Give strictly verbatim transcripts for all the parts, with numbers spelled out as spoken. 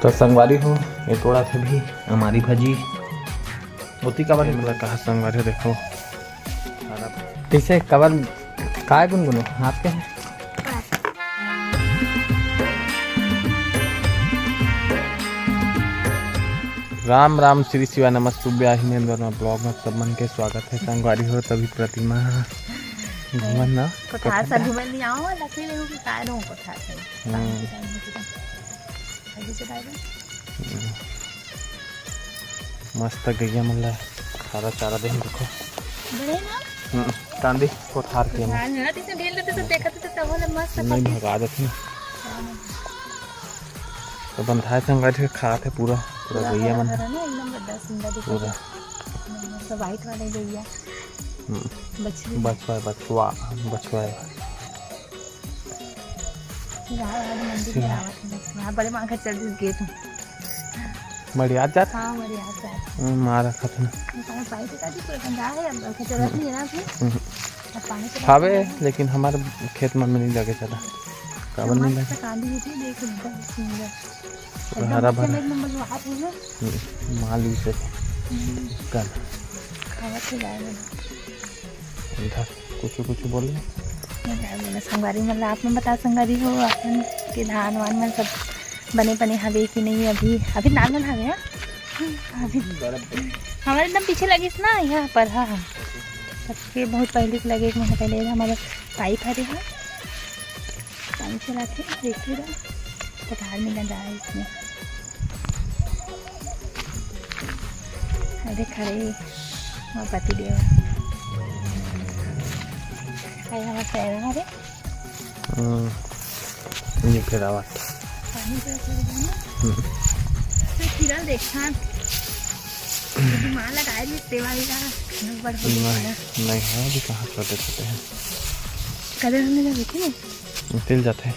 तो संगवारी हो, ये टोड़ा थे भी अमारी भाजी। ओती काबर नहीं मिला कहा संगवारी हो, देखो। कैसे कबर काय गुनगुनो हाथ के? राम राम, श्री शिवाय नमस्तुभ्यं, आही मैं दोनों ब्लॉग में सब मन के स्वागत है। संगवारी हो, तभी प्रतिमा घूमन ना कोठार से घूमन नहीं आओ, लकड़ी लेहू कि काय रहूं कोठार से। हम्म। अभी से डाल दे। मस्त गैया मन ला हरा चारा देहन देखो। बड़े ना? हम्म, कांदी कोठार के में। हाँ, ना, तैसे ढेल देते तो देखा तो तब वाला मस्त नहीं खाते। भगा देते ना। हाँ। तो बंधाए संगवारी हो खात हे पूरा, पूरा पूरा गैया हरा मन। हरा ना, एकदम बड़ा सुंदर दिखत पूरा। हे। मस्त white वाले गैया। हम्म। बछरू। बछवा, बछवा, बछवा हे। गाय वाले मंदिर में सिरा। आवत हे बछवा। हाँ, बड़े माँ घर चल दिस गेट में। मड़ियात जात? हाँ, मड़ियात जात। हम्म, माँ रखत हे ना। ये पानी पाई तो काजी पूरा गंदा है, अब रखे जरूरत नहीं है ना अभी। हम्म। अब पानी तो हावे, लेकिन हमारे खेत मन में नहीं लगे ज्यादा। काबर नहीं मस्त लगे? कांदी भी थी, देख एकदम सुंदर। पूरा एकदम हरा भरा। एक नंबर जो हाथ है ना। हम्म, माल भी से। हम्म। कल। खावा के जाए। इधर कुछ कुछ बोल रहे। मैं क्या बोला, संगवारी मन ला आप मन बताओ, संगवारी हो, अपन के धान वान मन सब बने बने हवे कि नहीं? अभी, अभी नान नान हवे, हाँ? अभी हमारे एकदम पीछे लगिस ना यहाँ पर, हाँ, हाँ। सबके बहुत पहले से लगे, एक महीना पहले हमारे पाइप हरे, हाँ। पानी चलाते हैं, देखते रहो, पठार में ना जाए इसमें। अरे खड़े, वो पति देव। अरे हमारे पैर हमारे। हम्म, ये फिर आवाज। पानी पूरा चल गया ना? हम्म। तो खीरा देखा। यदि माँ लगाए भी सेवा ही रहा, बड़ हो गया ना। नहीं, नहीं है, अभी कहाँ छोटे छोटे हैं। कदर हमने ना देखे? निकल जाते हैं।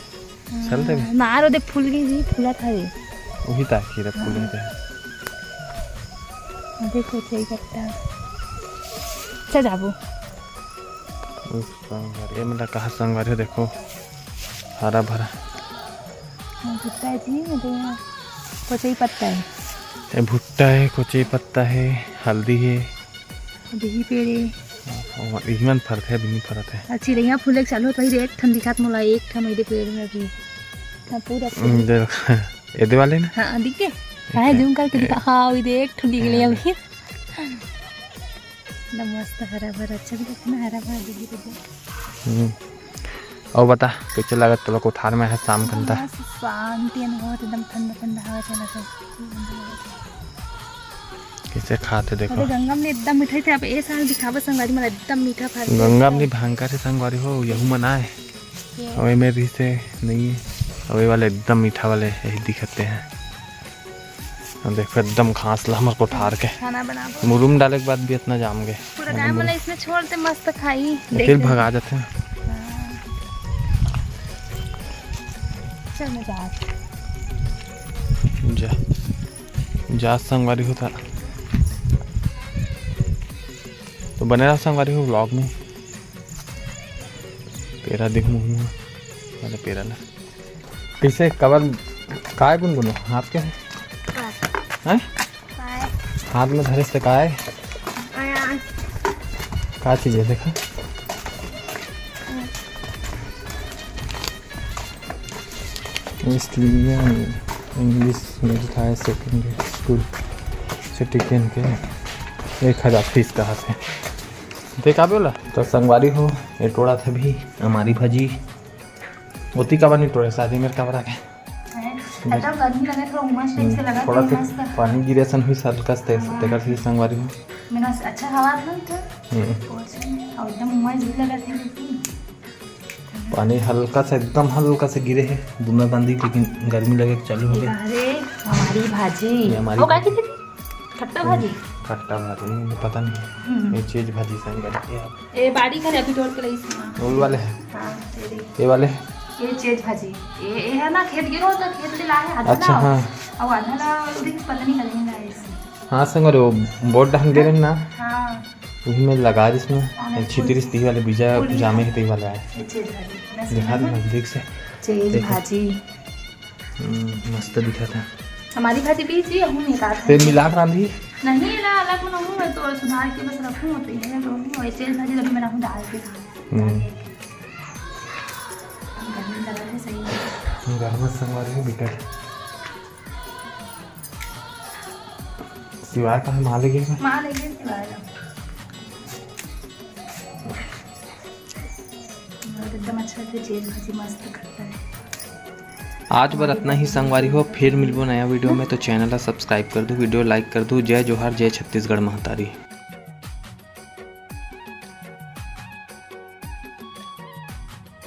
चल देबे। हाँ, नार ओदे फूल गई जी, फूला था ये। वही ता खीरा फूल हाँ। है। देखो, सही करता। चल जाबो। उस संगवारी, ये मतलब कहाँ संगवारी हो, देखो, हरा भरा। हाँ, भुट्टा है जी, ये दे यहाँ। कोचई पत्ता है। ये भुट्टा है, कोचई पत्ता है, हल्दी है। अभी ही पेड़ है। हाँ, इही मन फरथे, अभी नहीं फरत है। आ, चिड़ैया फूले के चालू होत, वही दे एक ठन दिखात मोला, एक ठन वही दे पेड़ में अभी। हाँ, पूरा हम्म, पेड़। दे, एदे वाले ना? हाँ, दिख गए? एक हाँ, है। जूम करके दिखा। हाँ, वही दे एक ठन निकले हाँ। अभी। एकदम मस्त हरा भरा, अच्छा भी लगता ना, हरा भरा दिख रहा है। हम्म। अउ बता, कैसे लागत तोला कोठार में है शाम घंटा? मस्त शांति अनुभव होत, एकदम ठंडा ठंडा हवा चलत हे। कैसे खात हे देखो। अरे गंगा में एकदम मीठा थे, अब ए साल दिखावा संगवारी मन एकदम मीठा फल। गंगा में भयंकर हे संगवारी हो, यहू मन आए। ये। अउ एमे भी से नहीं है, अउ ये वाले एकदम मीठा वाले यही दिखते हैं। अब देखो एकदम घास ला हमर कोठार के। खाना बनाबो। मुरुम डाले के बाद भी इतना जाम गए। पूरा गाय मन ला इसमें छोड़ दे, मस्त खाई। फिर देख भगा जाते हैं। हाँ। चल मैं जात। जा, जा संगवारी हो था। तो बने रहा संगवारी हो vlog में। पेरा देखो मुँह में। अरे पेरा ना। कैसे कवर काय गुनगुनो? हाथ के है? हैं? काय? हाथ में धरे से काय? आया। का चीज है देखा? हाँ। East Indian English Middle Higher Secondary School, city के इनके एक हजार फीस का हाथ है। देख आ बोला। तो संगवारी हो, ये टोड़ा थे भी हमारी भाजी। ओती काबर नहीं टोड़े, शादी मेरे काबर आ गए। हैं? अच्छा, गर्मी लगे, थोड़ा उमस टाइप से लगा, थोड़ा तो सा मस्त। पानी गिरे सन हुई हल्का से, हाँ। तेकर से संगवारी हो। मेरा अच्छा हवा था तो। हम्म। और एकदम उमस भी लगा था, लेकिन पानी हल्का सा, एकदम हल्का से गिरे है, बूंदा बांदी, लेकिन गर्मी लगे के चालू हो गया। अरे, हमारी भाजी। ये हमारी वो क्या भाजी। की थी? खट्टा भाजी? खट्टा भाजी, नहीं, पता नहीं। हम्म। ये चीज भाजी संग बनती है। ए, बाड़ी खा ले, अभी तोड़ के लाई इसमें। ओल वाले हैं? हाँ, ये देख। ये वाले? ये चेज भाजी। ये, ये है ना, खेत गिरो तो खेत ले लाए, आधा अच्छा, लाओ। हाँ। और आधा लाओ, देख, पता नहीं कहीं लाए इसमें। हाँ, संग रे, वो बोट ढंग दे रहे ना। हाँ। वही में लगा रही इसमें। हाँ, ये छितरी फूल। स्त्री वाले बीजा फूल जामे है, ते वाला है। ये चेज भाजी। मैं दिखा दे समझ नजदीक से। चेज देख। भाजी। हम्म, मस्त दिखा था। हमारी भाजी भी जी, हूँ एक आध तेल मिला के रांधी। नहीं, एला अलग बनाऊँ मैं तो, सुधार के बस रखूँ होते हैं दोनों। वैसे भाजी अभी बनाऊँ दाल के साथ। हम्म। गर्मी लगा है सही है। गर्मी संगवारी है बेटा। सिवाय का है, माँ ले गए का? माँ ले गए सिवाय का। और एकदम अच्छा से जेल भाजी मस्त करता है। आज बर अतना ही संगवारी हो, फिर मिलबो नया वीडियो में। तो चैनल ला सब्सक्राइब कर दू, वीडियो लाइक कर दू। जय जोहार, जय छत्तीसगढ़ महतारी।